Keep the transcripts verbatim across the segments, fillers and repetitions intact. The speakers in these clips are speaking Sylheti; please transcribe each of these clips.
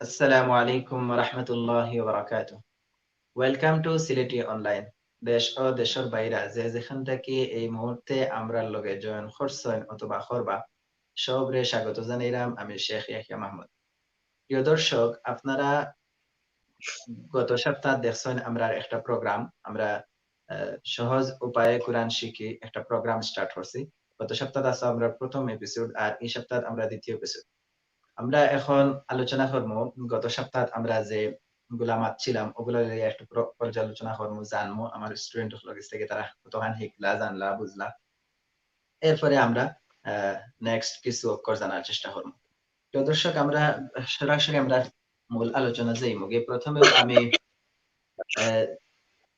আসসালামু আলাইকুম ওয়া রাহমাতুল্লাহি ওয়া বারাকাতুহু। Welcome to সিলেটি অনলাইন। দেশ ও দেশর বাইরা যে যেখান থাকি এই মুহূর্তে আমরার লগে জয়েন করছইন অথবা করবা, সবরে স্বাগত জানাইরাম আমি শেখ ইয়াহিয়া মাহমুদ। প্রিয় দর্শক, আপনারা গত সপ্তাহ দেখছইন আমরার একটা প্রোগ্রাম, আমরা, আহ, সহজ উপায়ে কোরআন শিখি একটা প্রোগ্রাম স্টার্ট করছি। গত সপ্তাহ আছে আমরার প্রথম এপিসোড, আর এই সপ্তাহ আমরা দ্বিতীয় এপিসোড। আমরা এখন আলোচনা করমু, গত সপ্তাহ আমরা যে গুলা মাতছিলাম, ওগুলা লইয়া একটু প্র-, পর্যালোচনা করমু, জানমু আমার স্টুডেন্ট অকলর গেছ থাকি তারা কতখান হিকলা, জানলা, বুঝলা। এরপরে আমরা, আহ, নেক্সট কিছু অক্ষর জানার চেষ্টা করমু। তো দর্শক, আমরা সরাসরি আমরা মূল আলোচনা যাইমু গি। প্রথমে আমি, আহ,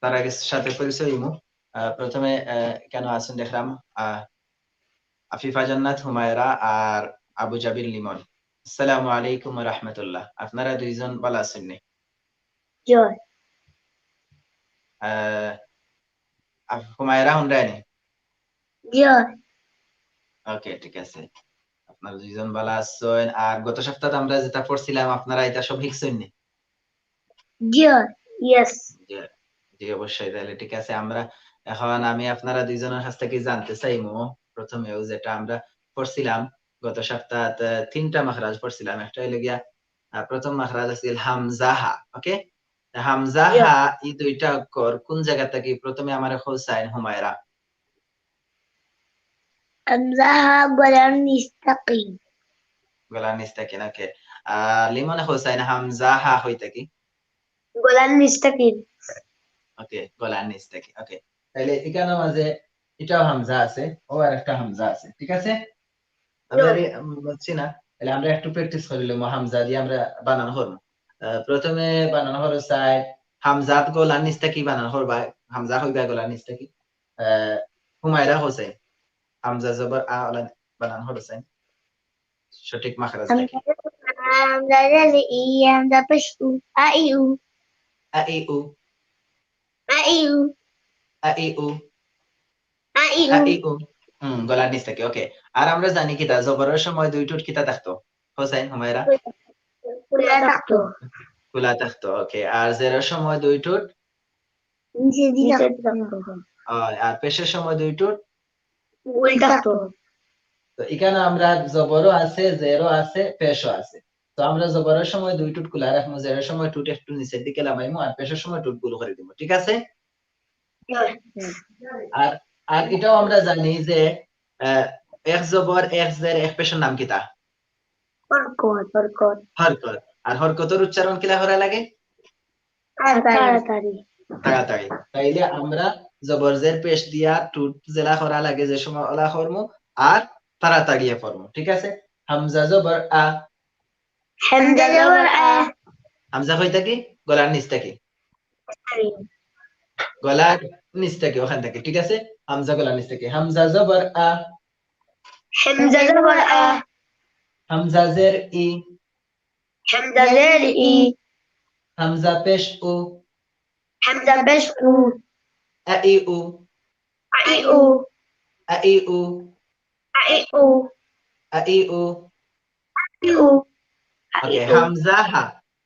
তারার সাথে পরিচয় হইমু। আহ, প্রথমে, আহ, কেন আছেন দেখলাম, আহ, আফিফা জান্নাত, হুমায়রা আর আবু জাবির লিমন। আসসালামু আলাইকুম ওয়া রাহমাতুল্লাহ। আপনারা দুইজন ভালা আছেন নি? জি অয়। আহ, আফ-, হুমায়রা হুনরায় নি? জি অয়। ওকে, ঠিক আছে। আপনারা দুইজন ভালা আছেন। আর গত সপ্তাহে আমরা যেটা পড়ছিলাম, আপনারা এটা সব শিখছেন নি? জি অয়, ইয়েস। জি, জি, অবশ্যই। তাহলে ঠিক আছে, আমরা এখন আমি আপনারা দুইজনের কাছ থাকি জানতে চাইমু, প্রথমেও যেটা আমরা পড়ছিলাম গত সপ্তাহে, তিনটা মাখরাজ পড়ছিলাম। একটা হইলো গিয়া, আহ, প্রথম মাখরাজ আছিল হামজাহা, ওকে? হামজাহা, ই দুইটা অক্ষর কোন জাগা থাকি? প্রথমে আমারে কও চাইন হুমায়রা। হামজাহা গলার নিচ থাকি। গলার নিচ থাকি, ওকে। আহ, লিমনে কও চাইন হামজাহা কই থাকি? গলার নিচ থাকি। ওকে, গলার নিচ থাকি, ওকে। তাইলে এখানে মাঝে এটাও হামজা আছে, ও আর একটা হামজা আছে, ঠিক আছে? আমরা জি। রে-, উম, বুঝছি না, তাহলে আমরা একটু প্র্যাকটিস করি লইমু, হামজা দিয়ে আমরা বানান করমু। আহ, প্রথমে বানান করো চাই, হামজাত গলার নিচ থাকি বানান করবা, হামজা কইবা গলার নিচ থাকি। আহ, হুমায়রা কও চাইন, হামজা জবর আ ওলা বানান করো চাইন। সঠিক মাখরাজ থাকি। হামজা জবর আ, হামজা জের ই, হামজা পেশ উ, আ ই উ। আ ই উ। আ ই উ। আ ই উ। আ ই উ। আ ই উ। হুম, গলার নিচ থাকি, ওকে। আর আমরা জানি কিতা, জবরের সময় দুই ঠোঁট কিতা থাকতো? কও চাইন, হুমায়রা? খুলা থাকতো। খুলা থাকতো, ওকে। আর জেরের সময় দুই ঠোঁট? নিচেদি থাকতো। অয়, আর পেশের সময় দুই ঠোঁট? উল্টা থাকতো। তো এখানে আমরা জবরও আছে, জেরও আছে, পেশও আছে। তো আমরা জবরের সময় দুই ঠোঁট খুলা রাখমু, জেরের সময় ঠোঁট একটু নিচের দিকে লামাইমু, আর পেশের সময় ঠোঁট গোল করি দিমু, ঠিক আছে? আর, আর এটাও আমরা জানি যে, আহ, এক জবর, এক জের, এক পেশের নাম কিতা? হরকত, হরকত। হরকত। আর হরকতর উচ্চারণ কিলা করা লাগে? তাড়াতাড়ি। তাড়াতাড়ি। তাড়াতাড়ি। তাইলে আমরা জবর জের পেশ দিয়া ঠোঁট যেলা করা লাগে যে সময় ওলা করমু, আর তাড়াতাড়ি করমু, ঠিক আছে? হামজা জবর আ। হামজা জবর আ। হামজা কই থাকি? গলার নিচ থাকি। গলার নিচ থাকি, ওখান থাকি, ঠিক আছে? হামজা গলার নিচ থাকি। হামজা জবর আ। হামজা জবর আ। হামজা জের ই। হামজা জের ই। হামজা পেশ উ। হামজা পেশ উ। আ ই উ। আ ই উ। আ ই উ। আ ই উ। আ ই উ। আ ই উ। আ ই ওকে, উ। হামজা হা।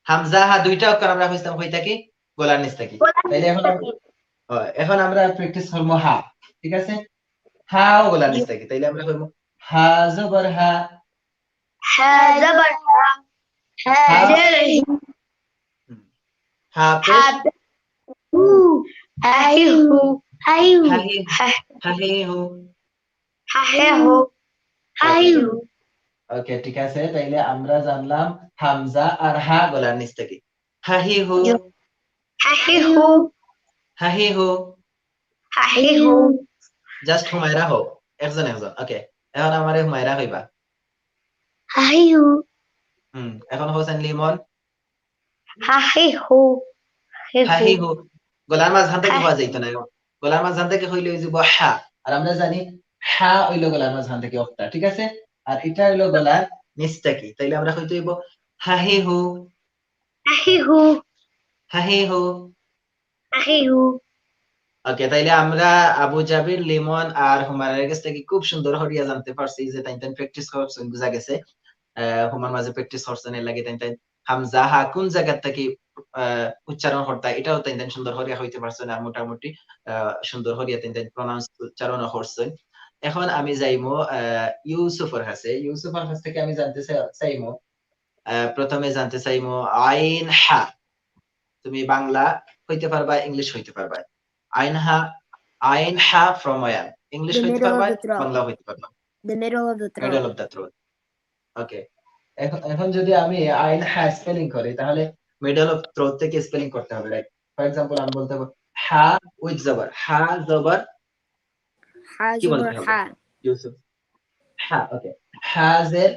হামজা হা দুইটা অক্ষর আমরা কইছিলাম কই থাকি? গলার নিচ থাকি। গলার তাইলে নিচ এখন থাকি। ও, এখন আমরা প্র্যাকটিস করমু হা, ঠিক আছে? হাও গলার নিচ থাকি। তাইলে আমরা কইমু হা জবর হা। হা জবর হা। হা হা। জের হি। হুম। হা পেশ। হা পেশ হু। হা হি হু। হা হি হু। হা হি হু। হা হি হু। হা হি হু। হা হি হু। ওকে, ঠিক আছে। তাইলে আমরা জানলাম হামজা আর হা গলার নিচ থাকি। হা হি হু। হা হি হু। হা হি হু। হা হি হু। Just হুমায়রা হো। একজন একজন। ওকে। এখন আমারে হুমায়রা কইবা। হা হি হু। হুম, এখন কও চাইন লিমন। হা হি হু। হি হা হি হু। হু। গলার মাঝখান থাকি হা কওয়া যাইতো না। গলার মাঝখান থাকি কইলে অই যাইবো হা। আর আমরা জানি হা অইলো গলার মাঝখান থাকি অখটা, ঠিক আছে? আর ইটা অইলো গলার নিচ থাকি। তাইলে আমরা কইতে অইবো হা হি হু। হা হি হু। হা হি হু। হা হি হু। ওকে, তাইলে আমরা আবু জাবির, লিমন আর হুমায়রার গেছ থাকি খুব সুন্দর করিয়া জানতে পারছি যে তাইন তাইন প্র্যাকটিস করছইন, বুঝা গেছে। আহ, হুমার মাঝে প্র্যাকটিস করছইন, এর লাগি তাইন তাইন হামজাহা কোন জাগার থাকি, আহ, উচ্চারণ করতা, এটাও তাইন তাইন সুন্দর করিয়া কইতে পারছইন, আর মোটামুটি, আহ, সুন্দর করিয়া তাইন তাইন pronounce উচ্চারণও করছইন। এখন আমি যাইমু, আহ, ইউসুফর কাছে। ইউসুফর কাছ থেকে আমি জানতে চা-, চাইমু, আহ, প্রথমে জানতে চাইমু আইন হা। তুমি বাংলা কইতে পারবা, English কইতে পারবা। আইন হা, আইন হা from where? English The কইতে middle of পারবা, the throat. বাংলা কইতে পারবা। The middle of the throat. Middle of the throat. Okay. এখন, এখন যদি আমি আইন হা spelling করি, তাহলে middle of throat থেকে spelling করতে হবে, right? For example, আমি বলতে পারি হা with জবর, হা জবর হা কি বলতে জবর হবে? হা। ইউসুফ। হা, okay. হা জের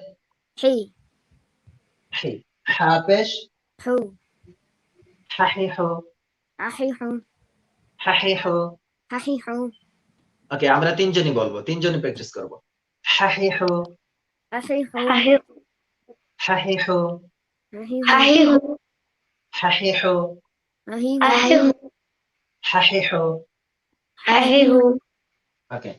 হি। হি। হা পেশ হু। হাহি হু। আহি হু। হাহি হু। হাহি হু। Okay, আমরা তিনজনই বলবো, তিনজনই practice করব। হাহি হু। আহি হু। আহি হাহি হু। আহি হু। আহি হু। হাহি হু। আহি আহি হু। হু। হাহি হু। আহি হু। Okay,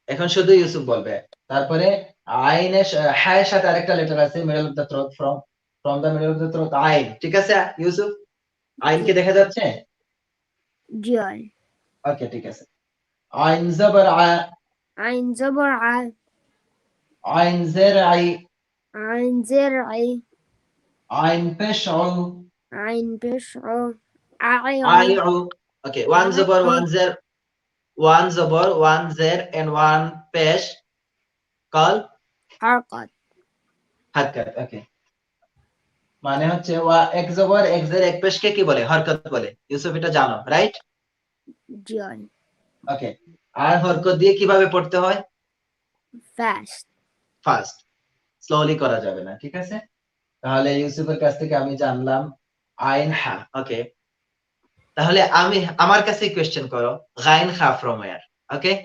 এখন শুধু ইউসুফ বলবে। তারপরে আইনের সা-, হা এর সাথে আরেকটা letter আছে, middle of the throat, from, from the middle of the throat, আইন। ঠিক আছে ইউসুফ? আইন কি দেখা যাচ্ছে? জি অয়। Okay, ঠিক আছে। আইন জবর আ। আইন জবর আ। আইন জের আই। আইন জের আই। আইন পেশ উ। আইন পেশ উ। আই আই উ। Okay, ওয়ান আই জবর উ। ওয়ান জের, ওয়ান জবর ওয়ান জের and ওয়ান পেশ call হরকত। হরকত। Okay, মানে হচ্ছে ওয়া-, এক জবর এক জের এক পেশকে কি বলে? হরকত বলে। ইউসুফ এটা জানো, right? জি অয়। Okay, আর হরকত দিয়ে কিভাবে পড়তে হয়? Fast. Fast, slowly করা যাবে না, ঠিক আছে? তাহলে ইউসুফের কাছ থেকে আমি জানলাম আইন হা। Okay, তাহলে আমি, আমার কাছে question করো, গাইন খা from where? Okay,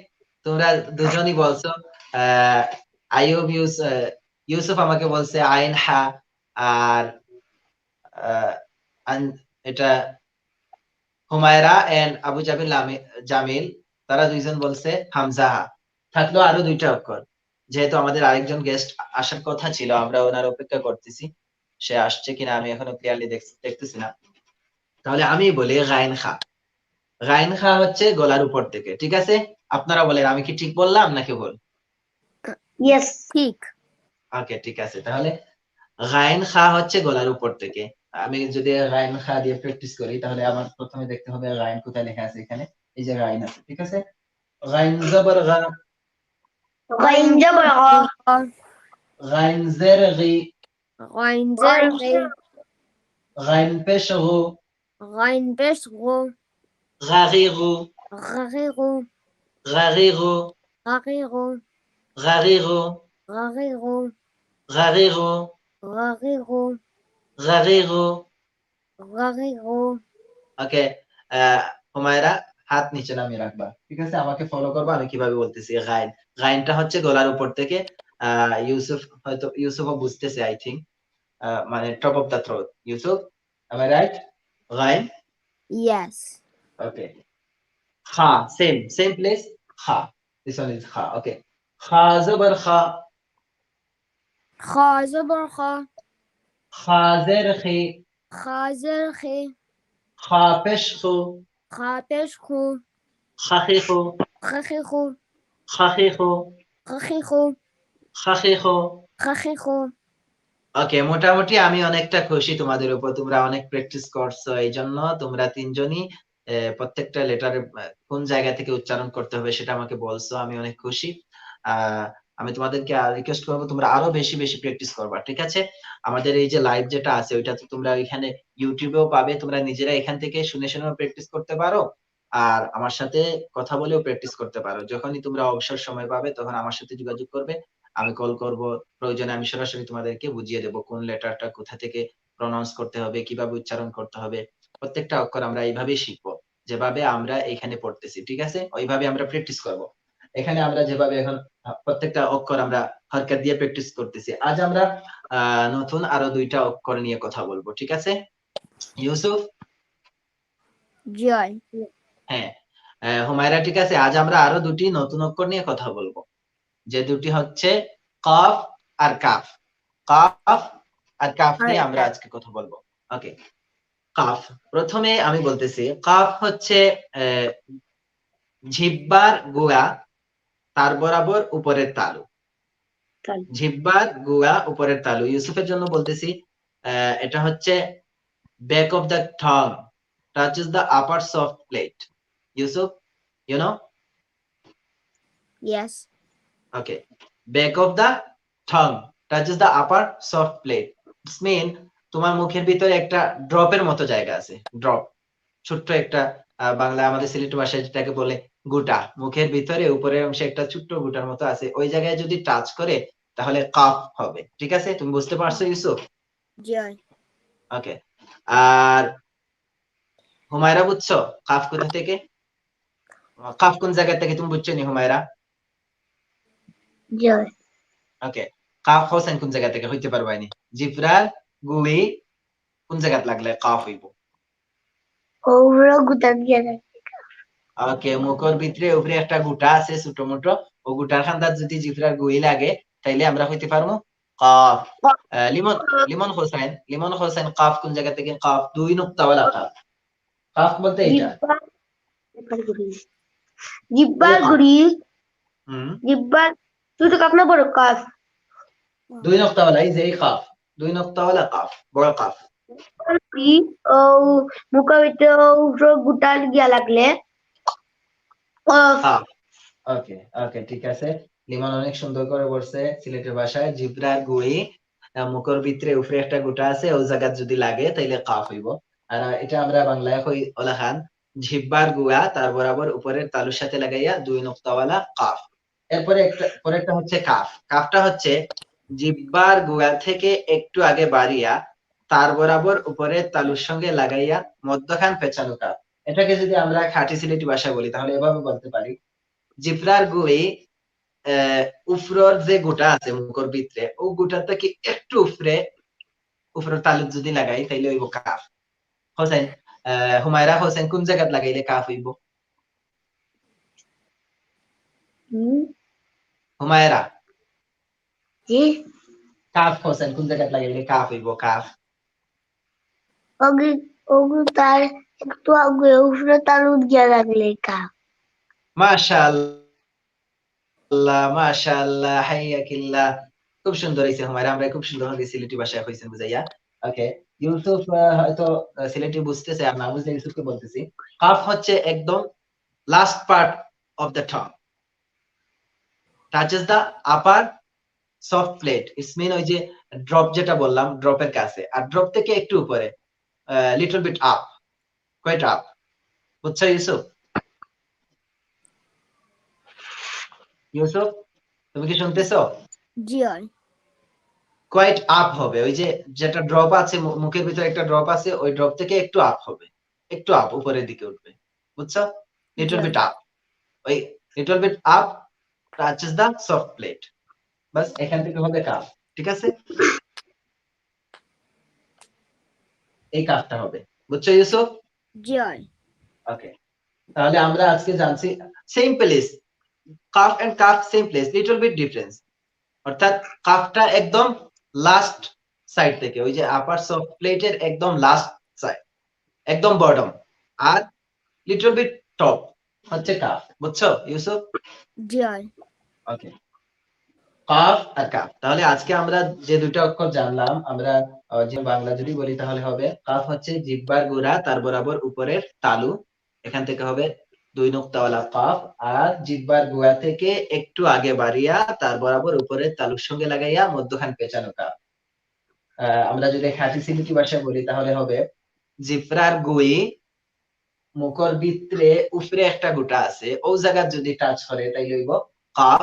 তোমরা দুজনই বলছো, আহ, আইয়ুব ইউস-, আহ, ইউসুফ আমাকে বলছে আইন হা, আর, আহ, আন-, এটা হুমায়রা and আবু জাবির লামি-, জামিল, তারা দুইজন বলছে হামজা হা। থাকলো আরো দুইটা অক্ষর, যেহেতু আমাদের আরেকজন guest আসার কথা ছিল, আমরা ওনার অপেক্ষা করতেছি, সে আসছে কিনা আমি এখনো clearly দেখ-, দেখতেছি না। তাহলে আমি বলি গাইন খা। গাইন খা হচ্ছে গলার উপর থেকে, ঠিক আছে? আপনারা বলেন, আমি কি ঠিক বললাম নাকি ভুল? Yes. ঠিক। Okay, ঠিক আছে। তাহলে গাইন খা হচ্ছে গলার উপর থেকে। আমি যদি গাইন খা দিয়ে practice করি, তাহলে আমার প্রথমে দেখতে হবে গাইন কোথায় লেখা আছে। এখানে এই যে গাইন আছে, ঠিক আছে? গাইন জবর গা, গাইন জবর গা। গাইন জের গি, গাইন জের গি। গাইন পেশ গু, গাইন পেশ গু। গা গি গু, গা গি গু। গা গি গু, গা গি গু। গা গি গু, গা গি গু। গা গি গু, গা গি গু। গা গি গু। গা গি গু। Okay, আহ, হুমায়রা, হাত নিচে নামিয়ে রাখবা, ঠিক আছে? আমাকে follow করবা, আমি কিভাবে বলতেছি। গাইন, গাইনটা হচ্ছে গলার উপর থেকে। আহ, ইউসুফ হয়তো, ইউসুফও বুঝতেছে, I think, আহ, মানে top of the throat। Yusuf, am I right? Gyne. Yes. Okay. খা, same, same place. খা। This one is খা। Okay. খা জবর খা। খা জবর খা। খা জের খি। খা জের খি। খা পেশ খু। খা পেশ খু। খা খি খু। খা খি খু। খা খি খু। খা খি খু। খা খি খু। খা খি খু। Okay, মোটামুটি আমি অনেকটা খুশি তোমাদের উপর, তোমরা অনেক practice করছো, এই জন্য তোমরা তিনজনই, আহ, প্রত্যেকটা letter কোন জায়গা থেকে উচ্চারণ করতে হবে সেটা আমাকে বলছো, আমি অনেক খুশি। আহ, আমি তোমাদেরকে আর request করবো, তোমরা আরো বেশি বেশি practice করবা, ঠিক আছে? আমাদের এই যে live যেটা আছে, ওইটা তো তোমরা এখানে YouTube-এও পাবে, তোমরা নিজেরা এখান থেকে শুনে শুনেও practice করতে পারো। আর আমার সাথে কথা বলেও practice করতে পারো। যখনই তোমরা অবসর সময় পাবে, তখন আমার সাথে যোগাযোগ করবে, আমি call করব, প্রয়োজনে আমি সরাসরি তোমাদেরকে বুঝিয়ে দেবো কোন letterটা কোথা থেকে pronounce করতে হবে, কিভাবে উচ্চারণ করতে হবে। প্রত্যেকটা অক্ষর আমরা এইভাবেই শিখবো, যেভাবে আমরা এখানে পড়তেছি, ঠিক আছে? ওইভাবে আমরা practice করব। এখানে আমরা যেভাবে এখন প্রত্যেকটা অক্ষর আমরা হরকত দিয়ে practice করতেছি, আজ আমরা, আহ, নতুন আরো দুইটা অক্ষর নিয়ে কথা বলবো, ঠিক আছে? ইউসুফ? জি অয়। হ্যাঁ, আহ, হুমায়রা, ঠিক আছে, আজ আমরা আরো দুটি নতুন অক্ষর নিয়ে কথা বলবো, যে দুটি হচ্ছে কফ আর কাফ। কফ আর কাফ নিয়ে আমরা আজকে কথা বলবো। ওকে, কাফ। প্রথমে আমি বলতেছি, কাফ হচ্ছে আহ, জিহ্বার গুড়া, তার বরাবর উপরের তালু। জিহ্বার গুড়া, উপরের তালু। ইউসুফের জন্য বলতেছি, আহ, এটা হচ্ছে back of the tongue touches the upper soft plate. Yusuf, you know? Yes. Okay. Back of the tongue touches the upper soft plate. It's mean তোমার মুখের ভিতরে একটা ড্রপের মতো জায়গা আছে, ড্রপ, ছোট্ট একটা, আহ, বাংলা আমাদের সিলেটি ভাষায় যেটাকে বলে গুটা। মুখের ভিতরে উপরের অংশে একটা ছোট্ট গুটার মতো আছে, ওই জায়গায় যদি টাচ করে তাহলে কাফ হবে। ঠিক আছে, তুমি বুঝতে পারছো ইউসুফ? জি। ওকে। আর হুমায়রা, বুঝছো কাফ কোথা থেকে? কাফ কোন জায়গা থেকে তুমি বুঝছো নি হুমায়রা? জি। ওকে, কাফ হোসেন কোন জায়গা থেকে হইতে পারবায়নি? জিফরার গুড়ি কোন জায়গাত লাগলে কাফ হইব? ওগুলো গুটা দিয়ে রাখে। ওকে, মুখর ভিতরে উপরে একটা গুটা আছে ছোট মোটো, ও গুটার খান্দাত যদি জিফরার গুড়ি লাগে, তাইলে আমরা হইতে পারবো কাফ। আহ, লিমন, লিমন হোসেন, লিমন হোসেন, কাফ কোন জায়গা থেকে? কাফ দুই নুক্তাওয়ালা কাফ। কাফ বলতে এটা। জিব্বার গুড়ি। জিব্বার গুড়ি। হুম। জিব্বার, ছোট কাফ না বড় কাফ? দুই নুক্তাওয়ালা, এই যে এই কাফ, দুই নুক্তাওয়ালা কাফ, বড় কাফ। গুড়ি, ও মুখর ভিতরে ও উপরে গুটার গিয়া লাগলে। ও, কাফ। ওকে, ওকে, ঠিক আছে। লিমন অনেক সুন্দর করে বলছে সিলেটের ভাষায়, জিব্রার গুড়ি, আহ, মুখর ভিতরে উপরে একটা গুটা আছে, ওই জায়গাত যদি লাগে তাইলে কাফ হইব। আর এটা আমরা বাংলায় কই ওলাখান, জিব্বার গুড়া তার বরাবর উপরের তালুর সাথে লাগাইয়া দুই নুক্তাওয়ালা কাফ। এরপরে একটা, পরেরটা হচ্ছে কাফ। কাফটা হচ্ছে জিব্বার গুড়া থেকে একটু আগে বাড়িয়া তার বরাবর উপরের তালুর সঙ্গে লাগাইয়া মধ্যখান পেঁচানো কাফ। এটাকে যদি আমরা খাঁটি সিলেটি ভাষায় বলি তাহলে এভাবে বলতে পারি, জিব্রার গুড়ি, আহ, উপরের যে গুটা আছে মুখর ভিতরে, ও গুটা থেকে একটু উপরে, উপরের তালুত যদি লাগাই তাইলে হইব কাফ। হোসেন, আহ, হুমায়রা হোসেন কোন জায়গাত লাগাইলে কাফ হইব? হুম, হুমায়রা, জি। কাফ হোসেন কোন জায়গাত লাগাইলে কাফ হইব? কাফ। ওগু, ওগু তার একটু আগে উপরে তালুত গিয়া লাগলে কাফ। মাশাআল্লাহ, মাশাআল্লাহ, হাইয়াকিল্লাহ। খুব সুন্দর হইছে হুমায়রা, আমরা খুব সুন্দর ভাবে সিলেটি ভাষায় কইছেন বুঝাইয়া। ওকে, ইউসুফ, আহ, হয়তো, আহ, সিলেটি বুঝতেছে, আর না বুঝলে ইউসুফকে বলতেছি। কাফ হচ্ছে একদম last part of the tongue, touches the upper soft plate. It's mean ওই যে ড্রপ যেটা বললাম, ড্রপের কাছে, আর ড্রপ থেকে একটু উপরে, little bit up, quite up. বুঝছো ইউসুফ? ইউসুফ, তুমি কি শুনতেছো? জি অয়। কোয়াইট আপ হবে, ওই যে যেটা ড্রপ আছে, মু-, মুখের ভিতরে একটা ড্রপ আছে, ওই ড্রপ থেকে একটু আপ হবে, একটু আপ উপরের দিকে উঠবে, বুঝছো? লিটল জি। বিট আপ, ওই little bit up touches the soft plate, বাস এখান থেকে হবে কাফ, ঠিক আছে? এই কাফটা হবে, বুঝছো ইউসুফ? জি অয়। ওকে, তাহলে আমরা আজকে জানছি সেম প্লেস, কাফ এন্ড কাফ same place, little bit difference. অর্থাৎ কাফটা একদম লাস্ট সাইড থেকে, ওই যে আপার সফট প্লেটের একদম লাস্ট সাইড, একদম বটম, আর লিটল বিট টপ হচ্ছে কাফ, বুঝছো ইউসুফ? জি অয়। ওকে, কাফ আর কাফ। তাহলে আজকে আমরা যে দুইটা অক্ষর জানলাম, আমরা, আহ, যে বাংলা যদি বলি তাহলে হবে কাফ হচ্ছে জিব্বার গোড়া, তার বরাবর উপরের তালু, এখান থেকে হবে দুই নুক্তাওয়ালা কাফ, আর জিব্বার গোড়া থেকে একটু আগে বাড়িয়া তার বরাবর উপরের তালুর সঙ্গে লাগাইয়া মধ্যখান পেঁচানো কাফ। আহ, আমরা যদি খাঁটি সিলেটি ভাষায় বলি তাহলে হবে জিব্রার গুড়ি, মুখর ভিতরে উপরে একটা গুটা আছে, ও জায়গা যদি টাচ করে তাইলে হইব কাফ,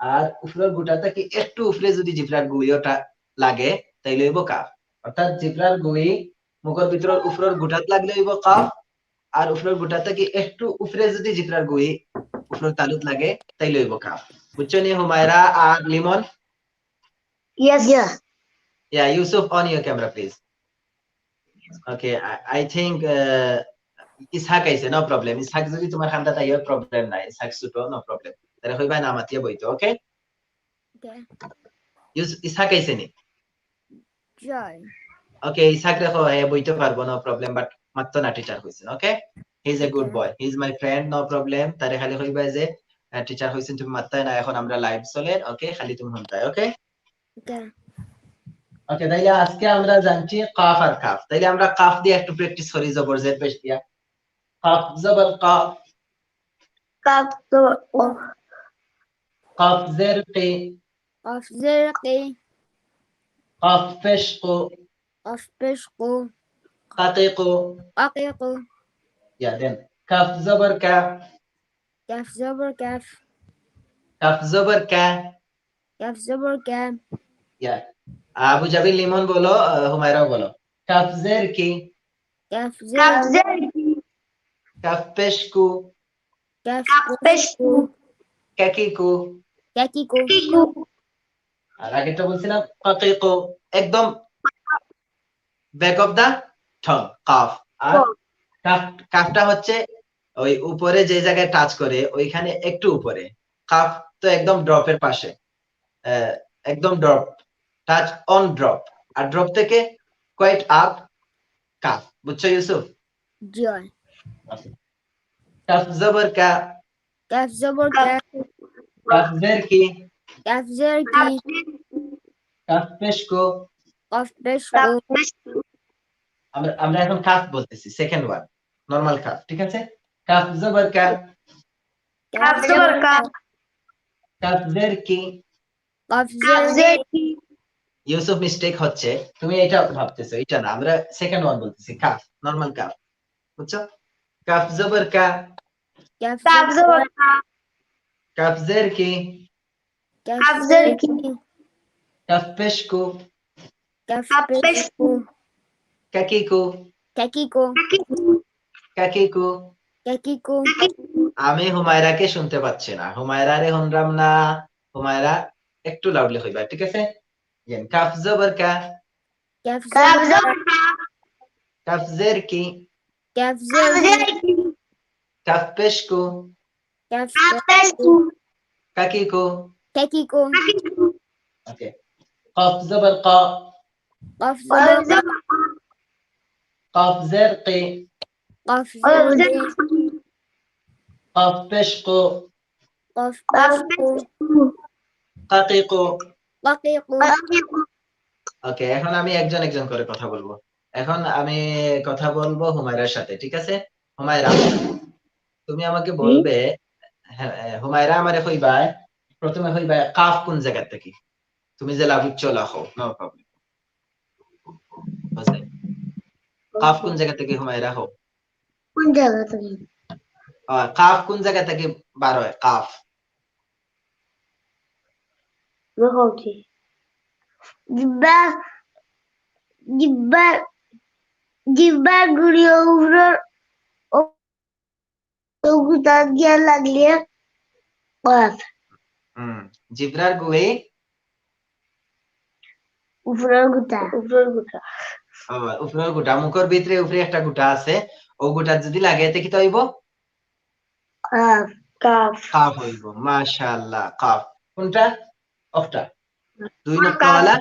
আর উপরের গুটা থেকে একটু উপরে যদি জিব্রার গুড়িওটা লাগে তাইলে হইব কাফ। অর্থাৎ জিব্রার গুড়ি মুখর ভিতরের উপরের গুটাত লাগলে হইব কাফ, আর উপরের গুটা থেকে একটু উপরে যদি জিব্রার গুড়ি উপরের তালুত লাগে তাইলে হইব কাফ। বুঝছো নি হুমায়রা আর Limon? Yes. Yeah, Yusuf, on your camera, please. Okay, I, I think, uh, Ishaq আইছে, no problem. ইসহাক যদি তোমার খান্দাত আইও, প্রবলেম নাই। ইসহাক ছোট, no problem. তাহলে হইবা না মাতিয়া বইতো, ওকে? Okay. ইস-, ইসহাক আইছে নি? জয়। ওকে, ইসাক রে কও, হে বইতে পারবো, no problem, but মাততো না, টিচার কইছইন। ওকে, he is a good boy, he is my friend, no problem। তারে খালি কইবা যে টিচার কইছইন তুমি মাততায় না, এখন আমরা লাইভ চলের। ওকে, খালি তুমি হুনতায়। ওকে, ওকে। ওকে, তাইলে আজকে আমরা জানছি কফ আর কাফ। তাইলে আমরা কাফ দিয়া একটু প্র্যাকটিস করি, জবর জের পেশ দিয়া। কফ জবর ক, কাফ জবর ক, কফ জের কি, কফ জের কি, কফ পেশ কু, কফ পেশ কু, কাকি কু। কাকি কু। ইয়া, then কাফ জবর কা, কাফ জবর কাফ, কাফ জবর কা। কাফ জবর কা। ইয়া, আবু জাবির, লিমন বলো, আহ, হুমায়রাও বলো। কাফ জের কি, কাফ কাফ জের জের কি, কাফ পেশ কু, কাফ কাফ পেশ কু, কাকি কু। কাকি কু। কি কু। আর আগে তো বলছিলাম কাকি কু, একদম back of the tongue, কাফ। আর ক। কাফ, কাফটা হচ্ছে ওই উপরে যে জায়গায় টাচ করে, ওইখানে একটু উপরে। কাফ তো একদম ড্রপের পাশে, আহ, একদম ড্রপ, টাচ অন ড্রপ। আর ড্রপ থেকে কোয়াইট আপ কাফ, বুঝছো ইউসুফ? জি অয়। কাফ জবর কা, কাফ জবর কা, কাফ জের কি, কাফ জের কি, কাফ পেশ কু। কাফ পেশ কাফ কু। পেশ কু। আমরা, আমরা এখন কাফ বলতেছি, সেকেন্ড ওয়ান, নরমাল কাফ, ঠিক আছে? কাফ জবর কা, কাফ জবর কা, কাফ জের কি। কাফ কাফ জের জের কি, ইউসুফ, মিস্টেক হচ্ছে, তুমি এটা ভাবতেছো, এটা না, আমরা সেকেন্ড ওয়ান বলতেছি, কাফ, নরমাল কাফ, বুঝছো? কাফ জবর কা, কাফ কাফ জবর কা, কাফ জের কি, কাফ কাফ জের কি, কাফ পেশ কু, কাফ কাফ পেশ পেশ কু, কাকি কু, কাকি কু, কাকি কু, কাকি কু। কাকি কু। আমি হুমায়রাকে শুনতে পাচ্ছি না, হুমায়রারে হুনরাম না। হুমায়রা, একটু লাউডলি কইবা, ঠিক আছে? ইয়েন, কাফ জবর কা, কাফ কাফ জবর জবর কা, কাফ জের কি, কাফ কাফ জের জের কি, কাফ পেশ কু, কাফ কাফ পেশ কু, কাকি কু। কাকি কু। কাকি কু। ওকে, কফ জবর ক, কাফ কাফ জবর জবর কা, কফ জের কি, কাফ কাফ জের জের কি, কি, কফ পেশ কু, কাফ কাফ পেশ কু, পেশ কু, কাকি কু। কাকি কু। কাকি কু। ওকে, এখন আমি একজন একজন করে কথা বলবো। এখন আমি কথা বলবো হুমায়রার সাথে, ঠিক আছে? হুমায়রা, তুমি আমাকে বলবে, হ্যাঁ, হ্যাঁ, হুমায়রা আমারে কইবায়, প্রথমে কইবায় কাফ কোন জায়গা থেকে? তুমি যে লাভ ইচ্ছো লাখো, no problem। বুঝলে? কাফ কোন জায়গা থেকে, হুমায়রা, কও? কোন জায়গা থেকে? আহ, কাফ কোন জায়গা থেকে বার হয়? কাফ। দেখো কি? জিব্বা, জিব্বা, জিব্বার গুড়ি উপরের, ও গুতা গিয়া লাগলে কফ। হুম, জিব্রার গুই। উপরের গুতা। উপরের গুতা। ও, উপরের গুটা, মুখর ভিতরে উপরে একটা গুটা আছে, ও গুটা যদি লাগে, তে কিতা অইবো? Calf, calf. কাফ অইবো। মাশাআল্লাহ, কাফ। কোনটা? অখটা। দুই নুক্তাওয়ালা?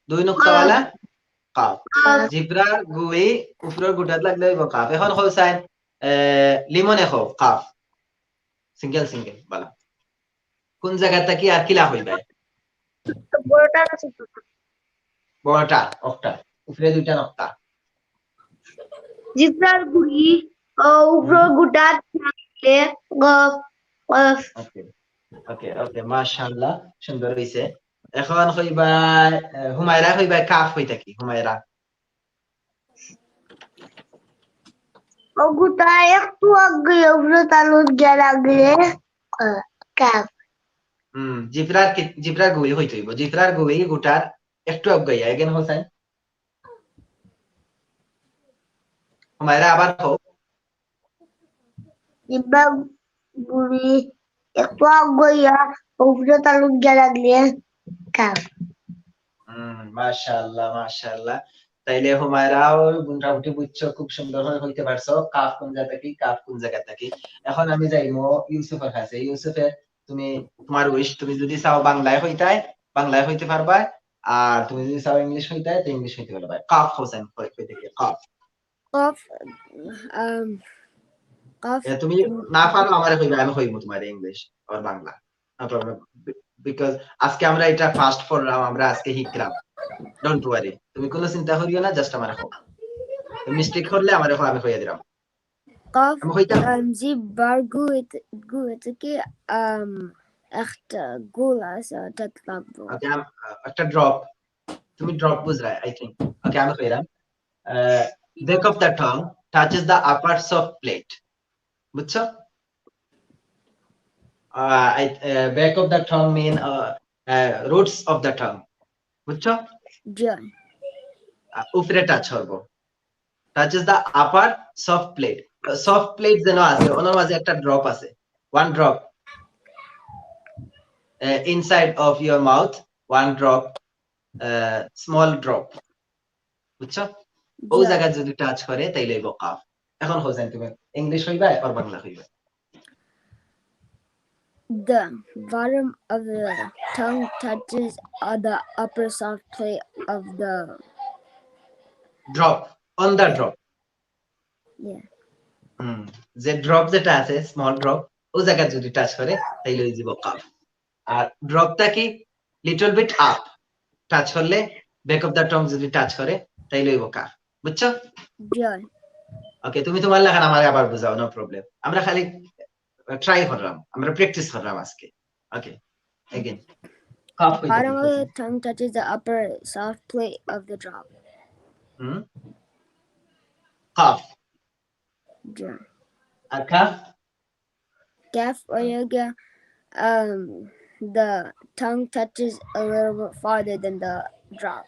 দুই নুক্তাওয়ালা? কাফ। জিব্রার গুই উপরের গুটাত লাগলে অইবো কাফ। এখন কও চাইন, এ, লিমনে কও কাফ। সিঙ্গেল সিঙ্গেল, বালা। কোন জায়গা থাকি আর কিলা কইবায়? বড়টা আছে তো। বড়টা, অখটা। উপরে দুইটা নুক্তা। জিব্রার গুড়ি, ও, উপরের গুটা লাগলে কফ, কফ। ওকে, ওকে, ওকে, মাশাআল্লাহ, সুন্দর হইছে। এখন কইবায়, এ, হুমায়রা কইবায় কাফ কই থাকি, হুমায়রা। ও গুতা একটু আগে উপরে তালুত গিয়া লাগলে, আহ, কাফ। হুম, জিব্রার কি, জিব্রার গুই কইতে অইবো। জিব্রার গুই গুটার একটু আগে, again হোসেন। হুমায়রা আবার কও। জিব্বা গুড়ি একটু আগে ইয়া উপরে তালুত গিয়া লাগলে কাফ। হুম, মাশাআল্লাহ, মাশাআল্লাহ। তাইলে হুমায়রাও মোটামুটি বুঝছো, খুব সুন্দর করে কইতে পারছো। কাফ কোন জায়গা থাকি, কাফ কোন জায়গা থাকি। এখন আমি যাইমু ইউসুফের কাছে। ইউসুফে, তুমি, তোমার উইশ, তুমি যদি চাও বাংলায় কইতায়, বাংলায় কইতে পারবায়, আর তুমি যদি চাও ইংলিশ কইতায়, তো ইংলিশ কইতে পারবায়। কাফ হোসেন কই, কই থেকে? কাফ। Qaf, um, qaf. এ, তুমি না পারো, আমারে কইবা, আমি কইমু তোমারে ইংলিশ আর বাংলা। No problem. Because আজকে আমরা এটা ফার্স্ট পড়লাম, আমরা আজকে শিখলাম। Don't worry, তুমি কোনো চিন্তা করিও না, জাস্ট আমারে কও। মিস্টেক করলে আমারে কও, আমি কইয়া দিলাম। Qaf, আমি কইতাম। Um, জি বার গুইত, গুইত কি, um, একটা গোলা আছে, ওটা লাগবো। ওকে, একটা ড্রপ। তুমি ড্রপ বুঝরায়, আই থিংক। ওকে, আমি কইলাম। Back of the tongue touches the upper soft plate. বুঝছো? Back of the tongue mean roots of the tongue. বুঝছো? জি। আহ, উপরে টাচ করবো। Touches the upper soft plate. Soft plate যেন আছে, ওনার মাঝে একটা ড্রপ আছে, one drop. Inside of your mouth, one drop, small drop. বুঝছো? ও জি। জায়গা যদি টাচ করে, তাইলে অইবো কাফ। এখন হোসেন, তুমি ইংলিশ কইবা আর বাংলা কইবা? The bottom of the tongue touches uh, the upper soft plate of the Drop, on the drop. Yeah. হুম, যে ড্রপ যেটা আছে, স্মল ড্রপ, ও জায়গা যদি টাচ করে, তাইলে অই যাইবো কাফ। আর ড্রপটা কি? Little bit up. টাচ করলে, ব্যাক অফ দ্য টং যদি টাচ করে, তাইলে অইবো কাফ। বুঝছো? জি। ওকে, তুমি তোমার লাখান আমারে আবার বুঝাও, নো প্রবলেম। আমরা খালি ট্রাই করলাম, আমরা প্র্যাকটিস করলাম আজকে। ওকে, এগেইন। কাফ কইতে Bottom of বলতেছি। The tongue touches the upper soft plate of the drop. হুম। কাফ। জি। আর কাফ? Kaf, or you get, um, the tongue touches a little bit farther than the drop.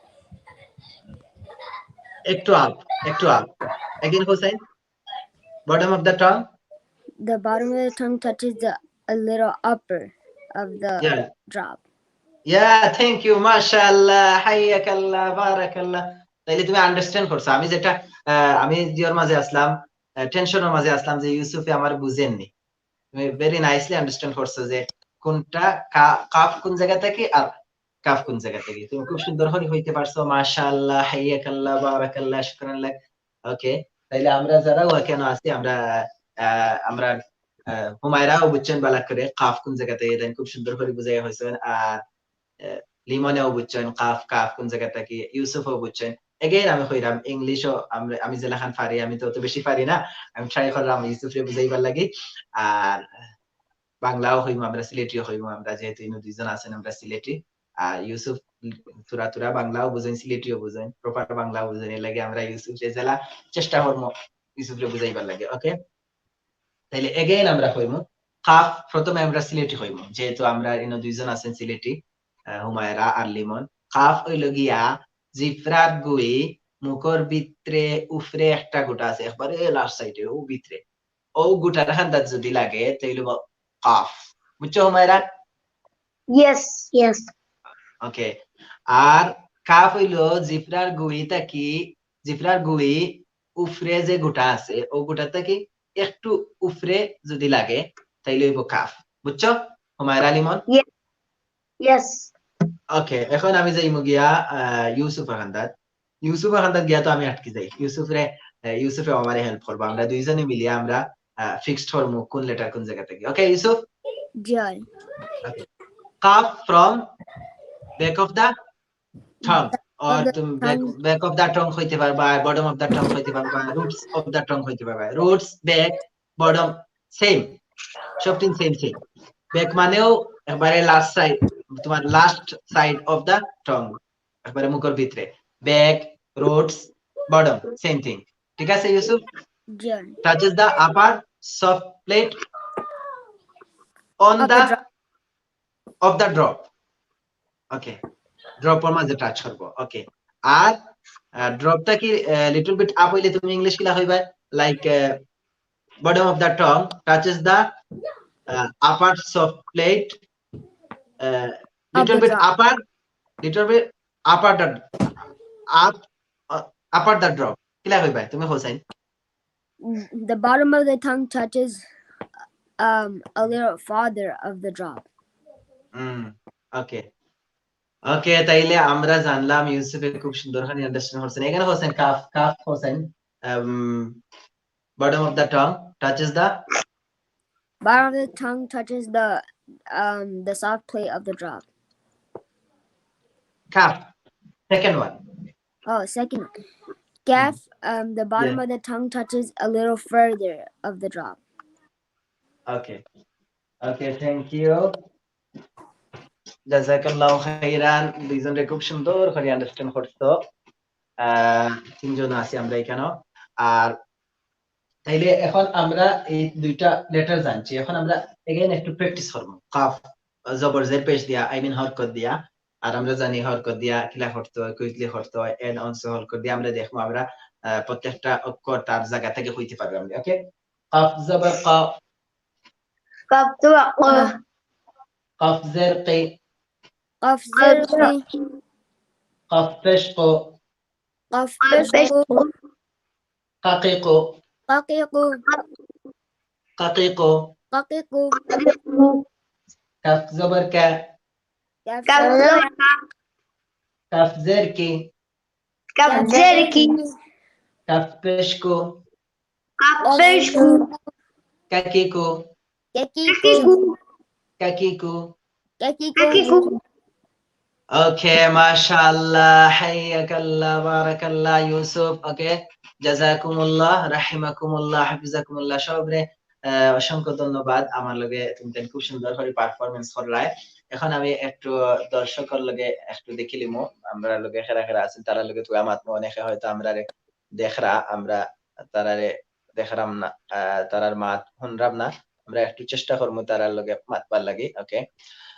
একটু আপ, একটু up. Again Hossain. Bottom of the tongue. The bottom of the tongue touches the a little upper of the Yeah. Drop. Yeah, thank you, মাশাআল্লাহ, হাইয়াকাল্লাহ, বারাকাল্লাহ। তাইলে তুমি আন্ডারস্ট্যান্ড করছো। আমি যেটা, আহ, আমি ইয়র মাঝে আসলাম, আহ, টেনশনের মাঝে আসলাম যে ইউসুফে আমার বুঝেননি। তুমি ভেরি নাইসলি আন্ডারস্ট্যান্ড করছো যে কোনটা কা-, কাফ কোন জায়গা থেকে আর কাফ কোন জায়গা থেকে। তুমি খুব সুন্দর করে হইতে পারছো, মাশাআল্লাহ, হাইয়াকাল্লাহ, বারাকাল্লাহ, শুকরান লাক। ওকে, তাইলে আমরা যারা ওখানে আছি, আমরা, আহ, আমরা, আহ, হুমায়রাও বুঝছেন বালা করে কাফ কোন জায়গা থেকে, then খুব সুন্দর করে বুঝাই হয়েছে। আর, আহ, লিমনেও বুঝছেন কাফ, কাফ কোন জায়গা থেকে, ইউসুফও বুঝছেন। এগেইন আমি কইরাম, ইংলিশও আমরা, আমি যেলাখান পারি, আমি তো অত বেশি পারি না, আমি ট্রাই করলাম ইউসুফরে বুঝাইবার লাগি। আর বাংলাও কইমু আমরা, সিলেটিও কইমু আমরা, যেহেতু ইনো দুইজন আছেন আমরা সিলেটি। আর ইউসুফ থুরা থুরা বাংলাও বুঝেন, সিলেটিও বুঝেন, প্রপার বাংলাও বুঝেন, এর লাগি আমরা ইউসুফরে যেলা চেষ্টা করমু ইউসুফরে বুঝাইবার লাগি। ওকে, তাইলে এগেইন আমরা কইমু কাফ, প্রথমে আমরা সিলেটি কইমু, যেহেতু আমরা ইনো দুইজন আছেন সিলেটি, আহ, হুমায়রা আর লিমন। কাফ অইলো গিয়া জিফরার গুই, মুখর ভিতরে উফরে একটা গুটা আছে, একবারে লাস্ট সাইডে, ও ভিতরে। ও গুটার খান্দাত যদি লাগে, তাইলে ব-, কাফ। বুঝছো হুমায়রা? Yes, yes. ওকে। আর কাফ অইলো জিফরার গুই থাকি, জিফরার গুই উফরে যে গুটা আছে, ও গুটা থাকি একটু উফরে যদি লাগে, তাইলে অইবো কাফ। বুঝছো হুমায়রা, লিমন? Yes. ওকে, এখন আমি যাইমু গিয়া, আহ, ইউসুফর খান্দাত। ইউসুফর খান্দাত গিয়া তো আমি আটকি যাই। ইউসুফরে, আহ, ইউসুফে আমারে হেল্প করবো। আমরা দুইজনে মিলিয়া আমরা, আহ, ফিক্সড করমু কোন লেটার কোন জায়গা থেকে। ওকে, ইউসুফ? Joy. কাফ from back of the tongue, or the তুমি back, tongue. Back of the tongue কইতে পারবা, bottom of the tongue কইতে পারবা, roots of the tongue কইতে পারবা। Roots, back, bottom, সেম, সবটিন সেম সেম। ব্যাক মানেও একবারে লাস্ট সাইড, তোমার লাস্ট সাইড অফ দ্য টং, একবারে মুখর ভিতরে। Back, roots, bottom, same thing. ঠিক আছে Yusuf? Joy. Touches the upper soft plate on Of the the drop. Of the drop. ওকে, ড্রপর মাঝে টাচ করবো। ওকে, আর ড্রপটা কি লিটল বিট আপ হইলে তুমি ইংলিশ কিলা হইবা? Like, bottom of the tongue touches the upper soft plate, little Upper bit drop. Upper, little bit upper the up, upper the drop. কিলা হইবা তুমি, Hossain? The bottom of the tongue touches um a little farther of the drop. হুম, ওকে। ওকে, তাইলে আমরা জানলাম ইউসুফে খুব সুন্দর করে আন্ডারস্ট্যান্ড করছেন। এখানে Hossain, calf, calf Hossain, bottom of the tongue touches the Bottom of the tongue touches the um the soft plate of the drop. Kaf, second one. Oh, second. Kaf, um, the bottom Yeah. of the tongue touches a little further of the drop. Okay. Okay, thank you. জাযাকাল্লাহু খাইরান, দুইজনরে খুব সুন্দর করে আন্ডারস্ট্যান্ড করছো। আহ, তিনজন আছি আমরা এখানে। আর তাইলে এখন আমরা এই দুইটা লেটার জানছি, এখন আমরা এগেইন একটু প্র্যাকটিস করবো। কাফ জবর জের পেশ দিয়া, আই মিন হরকত দিয়া। আর আমরা জানি হরকত দিয়া কিলা করতে হয়, কুইকলি করতে হয়, এন্ড অলসো হরকত দিয়া আমরা দেখবো আমরা, আহ, প্রত্যেকটা অক্ষর তার জায়গা থেকে হইতে পারবে আমরা। ওকে, কাফ জবর কা, Kaf zobor ka. কাফ জের কি, Kaf zir ki. কাফ পেশ কো, Kaf Kaf pesh pesh ko. ko. কাকি কো, Kaki ko. কাকি কো, Kaki ko. কাফ জবর কা, Kaf Kaf zir zobor ka. Calf জের কি, Kaf zir ki. কাফ পেশ কো, Kaf pesh ko. কাকি কো, Kaki Kaki ko. ko. কাকি কো। Kaki Kaki ko. ko. ওকে, মাশাআল্লাহ, হাইয়াকাল্লাহ, বারাকাল্লাহ, ইউসুফ। ওকে, জাযাকুমুল্লাহ, রাহিমাকুমুল্লাহ, হাফিজাকুমুল্লাহ, সবরে, আহ, অসংখ্য ধন্যবাদ। আমার লগে তুমি তাইন খুব সুন্দর করে পারফরম্যান্স করলায়। এখন আমি একটু দর্শকর লগে একটু দেখিলিমু, আমরা লগে খেরা খেরা আছেন, তারার লগে তুই আমার অনেকে হয়তো আমরা দেখরা, আমরা তারারে দেখরাম না, আহ, তারার মাত হুনরাম না। আমরা একটু চেষ্টা করমু তারার লগে মাতবার লাগি। ওকে,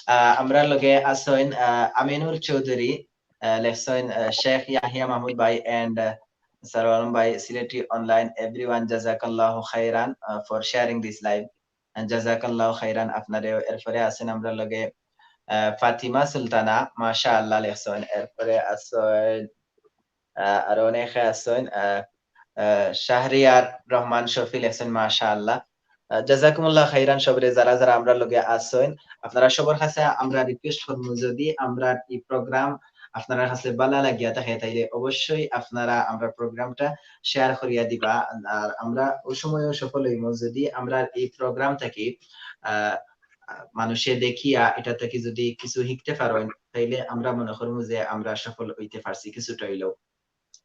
আহ, আমরার লগে আছইন, আহ, আমিনুর চৌধুরী, আহ, লেখছইন, আহ, শেখ ইয়াহিয়া মাহমুদ ভাই and, আহ, সারোয়ার আলম ভাই, সিলেটি online, everyone, জাযাকাল্লাহু খাইরান, আহ, for sharing this live. আহ, জাযাকাল্লাহু খাইরান আপনারেও। এরপরে আছেন আমরার লগে, আহ, ফাতিমা সুলতানা, মাশাআল্লাহ লেখছইন। এরপরে আছইন, আহ, আরো অনেকে আছইন, আহ, আহ, শাহরিয়ার রহমান শফি লেখছইন, মাশাআল্লাহ। আহ, জাযাকুমুল্লাহ খাইরান সবরে, যারা যারা আমরার লগে আছইন, আপনারা সবর কাছে আমরা রিকোয়েস্ট করমু, যদি আমরার এই প্রোগ্রাম আপনারার কাছে ভালা লাগিয়া থাকে, তাইলে অবশ্যই আপনারা আমরার প্রোগ্রামটা শেয়ার করিয়া দিবা। আর আমরা ওই সময়ও সফল হইমু, যদি আমরার এই প্রোগ্রাম থাকি, আহ, মানুষে দেখিয়া এটা থাকি যদি কিছু শিখতে পারেন, তাইলে আমরা মনে করমু যে আমরা সফল হইতে পারছি কিছুটা হইলেও।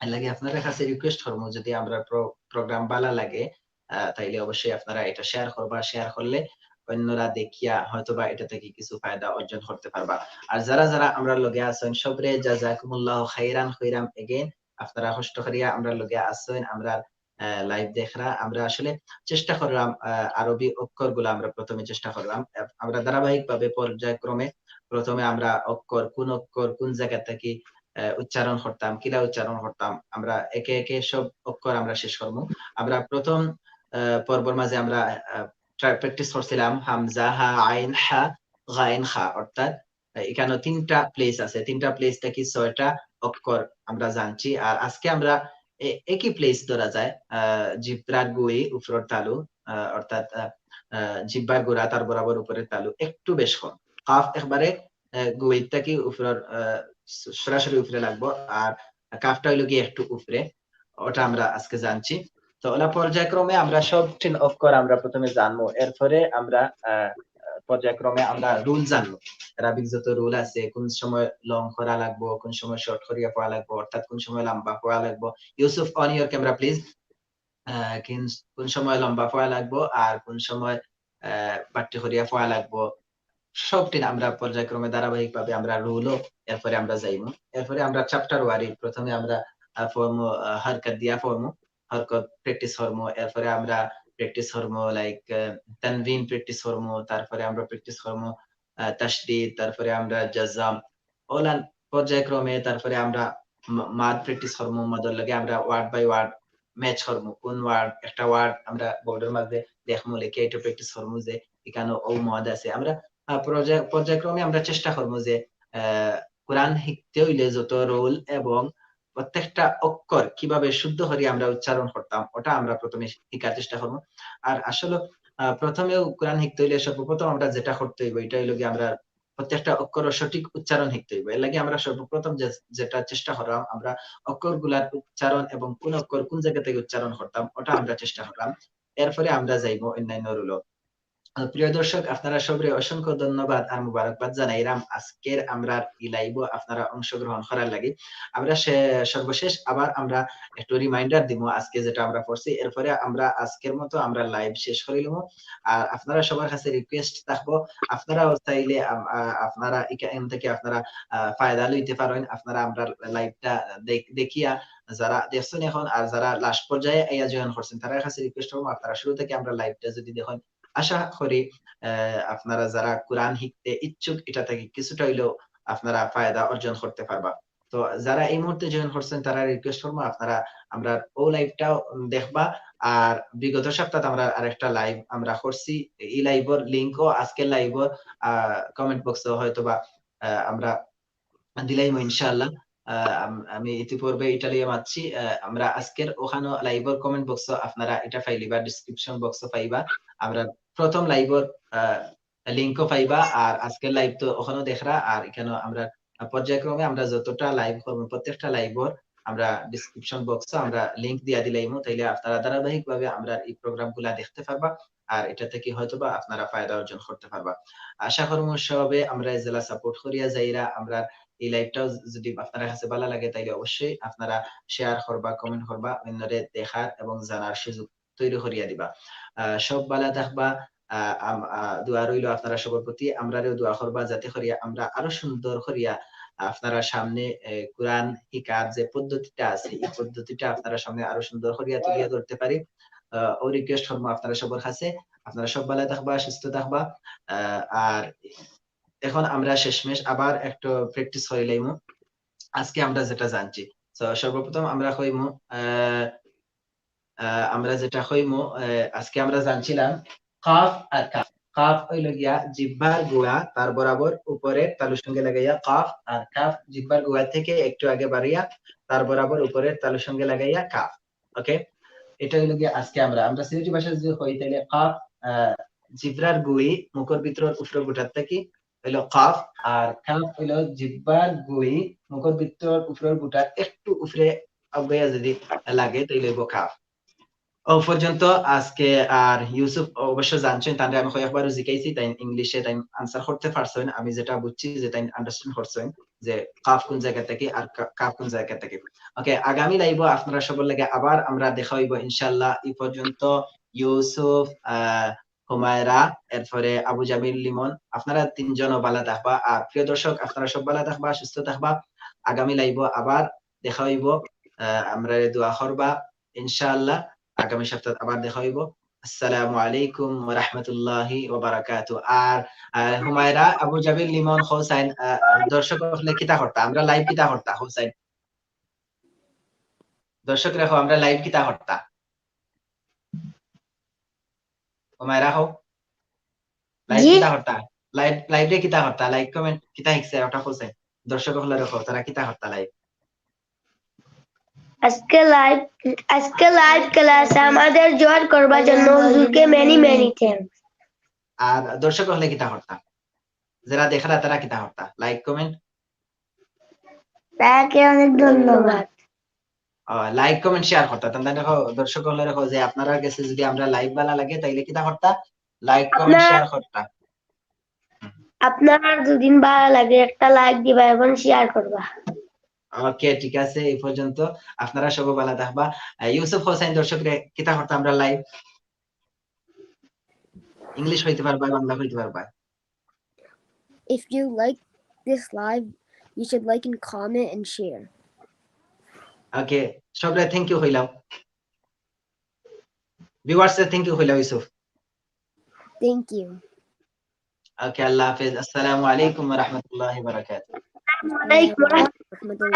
এর লাগি আপনারার কাছে রিকোয়েস্ট করমু, যদি আমরার প্রো-, প্রোগ্রাম ভালা লাগে, আহ, তাইলে অবশ্যই আপনারা এটা শেয়ার করবা। শেয়ার করলে অন্যরা দেখিয়া হয়তোবা এটা থাকি কিছু ফায়দা অর্জন করতে পারবা। আর যারা যারা আমরার লগে আছইন, সবরে জাযাকুমুল্লাহু খাইরান, খাইরান again। আপনারা কষ্ট করিয়া আমরার লগে আছইন, আমরার, আহ, লাইভ দেখরা। আমরা আসলে চেষ্টা করলাম, আহ, আরবি অক্ষরগুলা আমরা প্রথমে চেষ্টা করলাম। আহ, আমরা ধারাবাহিকভাবে পর্যায়ক্রমে প্রথমে আমরা অক্ষর, কোন অক্ষর কোন জায়গা থাকি, আহ, উচ্চারণ করতাম, কিলা উচ্চারণ করতাম, আমরা একে একে সব অক্ষর আমরা শেষ করমু। আমরা প্রথম, আহ, পর্বর মাঝে আমরা, আহ, প্র্যাকটিস করছিলাম হামজা, হা, আইন, হা, গাইন, খা, অর্থাৎ এখানে তিনটা প্লেস আছে, তিনটা প্লেস থাকি ছয়টা অক্ষর আমরা জানছি। আর আজকে আমরা এ-, একই প্লেস ধরা যায়, আহ, জিব্রার গুই, উপরর তালু, আহ, অর্থাৎ, আহ, আহ, জিব্বার গোড়া, তার বরাবর উপরের তালু একটু বেশকন। কাফ একবারে, আহ, গুইর থাকি উপরর, আহ, স-, সরাসরি উপরে লাগবো, আর কাফটা হইল কি একটু উপরে। ওটা আমরা আজকে জানছি। তো ওলা পর্যায়ক্রমে আমরা সব তিন অক্ষর আমরা প্রথমে জানবো, এরপরে আমরা, আহ, পর্যায়ক্রমে আমরা রুল জানবো, অ্যারাবিক যত রুল আছে, কোন সময় লং করা লাগবো, কোন সময় শর্ট করিয়া পড়া লাগবো, অর্থাৎ কোন সময় লম্বা পড়া লাগবো। Yusuf, on your camera please। আহ, কিন-, কোন সময় লম্বা পড়া লাগবো আর কোন সময়, আহ, বাট্টি করিয়া পড়া লাগবো, সবটি আমরা পর্যায়ক্রমে ধারাবাহিকভাবে আমরা রুলও এরপরে আমরা যাইমু। এরপরে আমরা চ্যাপ্টার ওয়ারি প্রথমে আমরা, আহ, পড়মু, আহ, হরকত দিয়া পড়মু, হরকত প্র্যাকটিস করমু, এরপরে আমরা প্র্যাকটিস করমু লাইক, আহ, তানবিন প্র্যাকটিস করমু, তারপরে আমরা প্র্যাকটিস করমু, আহ, তাশদিদ, তারপরে আমরা জাজাম, ওলান পর্যায়ক্রমে, তারপরে আমরা মা-, মাদ প্র্যাকটিস করমু, মাদর লগে আমরা ওয়ার্ড বাই ওয়ার্ড ম্যাচ করমু, কোন ওয়ার্ড, একটা ওয়ার্ড আমরা বোর্ডের মাঝে দেখমু, লেখে এটা প্র্যাকটিস করমু যে এখানে ও মাদ আছে। আমরা, আহ, পর্যায়-, পর্যায়ক্রমে আমরা চেষ্টা করমু যে, আহ, কোরআন শিখতে হইলে যত রুল এবং প্রত্যেকটা অক্ষর কিভাবে শুদ্ধ করি আমরা উচ্চারণ করতাম, ওটা আমরা প্রথমে শিখার চেষ্টা করমু। আর আসলে, আহ, প্রথমেও কোরআন শিখতে হইলে সর্বপ্রথম আমরা যেটা করতে হইব, এটা হইল কি আমরা প্রত্যেকটা অক্ষরর সঠিক উচ্চারণ শিখতে হইব। এর লাগি আমরা সর্বপ্রথম যে, যেটা চেষ্টা করলাম, আমরা অক্ষরগুলার উচ্চারণ এবং কোন অক্ষর কোন জায়গা থেকে উচ্চারণ করতাম, ওটা আমরা চেষ্টা করলাম। এরপরে আমরা যাইব অন্যান্য রুলো। আহ, প্রিয় দর্শক, আপনারা সবরে অসংখ্য ধন্যবাদ আর মুবারকবাদ জানাইরাম আজকের আমরার ই লাইভও আপনারা অংশগ্রহণ করার লাগি। আমরা সে-, সর্বশেষ আবার আমরা একটু রিমাইন্ডার দিব আজকে যেটা আমরা পড়ছি, এরপরে আমরা আজকের মতো আমরা লাইভ শেষ করিলাম। আর আপনারা সবার কাছে রিকোয়েস্ট থাকবো, আপনারাও চাইলে আম-, আ-, আপনারা এখান থেকে আপনারা, আহ, ফায়দা লইতে পারেন। আপনারা আমরা লাইভটা দেখ-, দেখিয়া যারা দেখছেন এখন আর যারা লাস্ট পর্যায়ে আইয়া জয়েন করছেন, তারার কাছে রিকোয়েস্ট করবো আপনারা শুরু থেকে আমরা লাইভটা যদি দেখেন, আশা করি, আহ, আপনারা যারা কোরআন শিখতে ইচ্ছুক, এটা থেকে কিছুটা হইলেও আপনারা ফায়দা অর্জন করতে পারবা। তো যারা এই মুহূর্তে জয়েন করছেন, তারা রিকোয়েস্ট করবো আপনারা আমরা ও লাইভটাও দেখবা। আর বিগত সপ্তাহে আমরা আরেকটা লাইভ আমরা করছি, এই লাইভর লিংকও আজকের লাইভর, আহ, কমেন্ট বক্সে হয়তো বা, আহ, আমরা দিলাইমু ইনশাআল্লাহ। আহ, আম-, আমি ইতিপূর্বে ইটালিয়া মাতছি, আহ, আমরা আজকের ওখানে লাইভর কমেন্ট বক্সও আপনারা এটা পাইলিবা, ডিসক্রিপশন বক্সও পাইবা। আমরা প্রথম লাইভর, আহ, লিংকও পাইবা, আর আজকের লাইভ তো ওখানেও দেখরা, আর এখানে আমরা পর্যায়ক্রমে আমরা যতটা লাইভ করবো, প্রত্যেকটা লাইভর আমরা ডিসক্রিপশন বক্সে আমরা লিংক দিয়া দিলাইমু, তাইলে আপনারা ধারাবাহিকভাবে আমরা এই প্রোগ্রামগুলা দেখতে পারবা, আর এটা থেকে হয়তো বা আপনারা ফায়দা অর্জন করতে পারবা। আশা করবো সবে আমরা জেলা সাপোর্ট করিয়া যাইরা, আমরা এই লাইভটাও যদি আপনার কাছে ভালো লাগে, তাইলে অবশ্যই আপনারা শেয়ার করবা, কমেন্ট করবা, অন্যরে দেখার এবং জানার সুযোগ তৈরি করিয়া দিবা। আহ, সব ভালা থাকবা, আহ, আম-, আহ, দোয়া রইল আপনারা সবার প্রতি, আমরারেও দোয়া করবা যাতে করিয়া আমরা আরো সুন্দর করিয়া আপনারা সামনে, এ, কোরআন শিকার যে পদ্ধতিটা আছে, এই পদ্ধতিটা আপনারা সামনে আরো সুন্দর করিয়া তুলিয়া ধরতে পারি। আহ, ও রিকোয়েস্ট করবো আপনারা সবার কাছে, আপনারা সব ভালা থাকবা, সুস্থ থাকবা। আহ, আর এখন আমরা শেষমেশ আবার একটু প্র্যাকটিস করি লাইমু। আজকে আমরা যেটা জানছি, তো সর্বপ্রথম আমরা কইমু, আহ, আহ, আমরা যেটা কইমু, আহ, আজকে আমরা জানছিলাম কাফ আর কাফ। কাফ হইল গিয়া জিহ্বার গুড়া, তার বরাবর উপরের তালুর সঙ্গে লাগাইয়া কাফ, আর কাফ জিহ্বার গুড়া থেকে একটু আগে বাড়িয়া তার বরাবর উপরের তালুর সঙ্গে লাগাইয়া কাফ। ওকে, এটা হইল গিয়া আজকে আমরা, আমরা সিলেটি ভাষায় যদি কই, তাহলে কাফ, আহ, জিব্রার গুড়ি মুখর ভিতর উপরের গুটার থেকে হইল কাফ, আর কাফ হইল জিব্বার গুড়ি মুখর ভিতর উপরের গুটার একটু উপরে আগাইয়া যদি লাগে, তাইলে হইব কাফ। ও পর্যন্ত আজকে আর ইউসুফ অবশ্য জানছেন, তানরে আমি কয়েকবারও জিকাইছি, তাই ইংলিশে তাই আনসার করতে পারছেন, আমি যেটা বুঝছি যে তাই আন্ডারস্ট্যান্ড করছেন যে কাফ কোন জায়গা থেকে আর কা-, কাফ কোন জায়গা থেকে। ওকে, আগামী লাইভও আপনারা সবার লাগে আবার আমরা দেখা হইব ইনশাআল্লাহ। এই পর্যন্ত ইউসুফ, আহ, হুমায়রা, এরপরে আবু জামিল লিমন, আপনারা তিনজনও ভালা থাকবা। আর প্রিয় দর্শক, আপনারা সব ভালা থাকবা, সুস্থ থাকবা। আগামী লাইভও আবার দেখা হইব। আহ, আমরা দোয়া করবা ইনশাআল্লাহ। আগামী সপ্তাহে আবার দেখা হইব। আসসালামু আলাইকুম ওয়া রাহমাতুল্লাহি ওয়া বারাকাতুহু। আর, আহ, হুমায়রা, আবু জামিল লিমন, হোসাইন, আহ, দর্শক হকলে কিতা করতা? আমরা লাইভ কিতা করতা, হোসাইন? দর্শক রাখো, আমরা লাইভ কিতা করতা? হুমায়রা হো। লাইভ জি। কিতা করতা? লাইভ, লাইভে কিতা করতা? লাইক কমেন্ট কিতা হিকছে? ওটা বলছে। দর্শক হকলে রাখো, তারা কিতা করতা লাইভ? আজকে লাইভ, আজকে লাইভ ক্লাস আমাদের জয়েন করবার জন্য হুজুরকে many many thanks। আর দর্শক হকলে কিতা করতা? যারা দেখরা তারা কিতা করতা? Like comment. তাকে অনেক ধন্যবাদ। আহ, লাইক কমেন্ট শেয়ার করতা। তাহলে দেখো, দর্শক হকলে রাখো যে আপনারা গেছে যদি আমরা লাইভ ভালা লাগে, তাইলে কিতা করতা? লাইক কমেন্ট আপনার শেয়ার করতা। আপনার দুদিন ভালা লাগে, একটা লাইক দিবা এবং শেয়ার করবা। ওকে, ঠিক আছে, এই পর্যন্ত। আপনারা সব ভালা থাকবা। আহ, ইউসুফ হোসেন, দর্শকরে কিতা করতা আমরা লাইভ? ইংলিশ হইতে পারবা, বাংলা হইতে পারবা। If you like this live, you should like and comment and share. ওকে, সবরে থ্যাংক ইউ কইলাম। ভিউয়ার্সরে থ্যাংক ইউ কইলাম, ইউসুফ। Thank you. ওকে, আল্লাহ হাফেজ। আসসালামু আলাইকুম ওয়া রাহমাতুল্লাহি ওয়া বারাকাতুহু। ওয়ালাইকুম আসসালাম।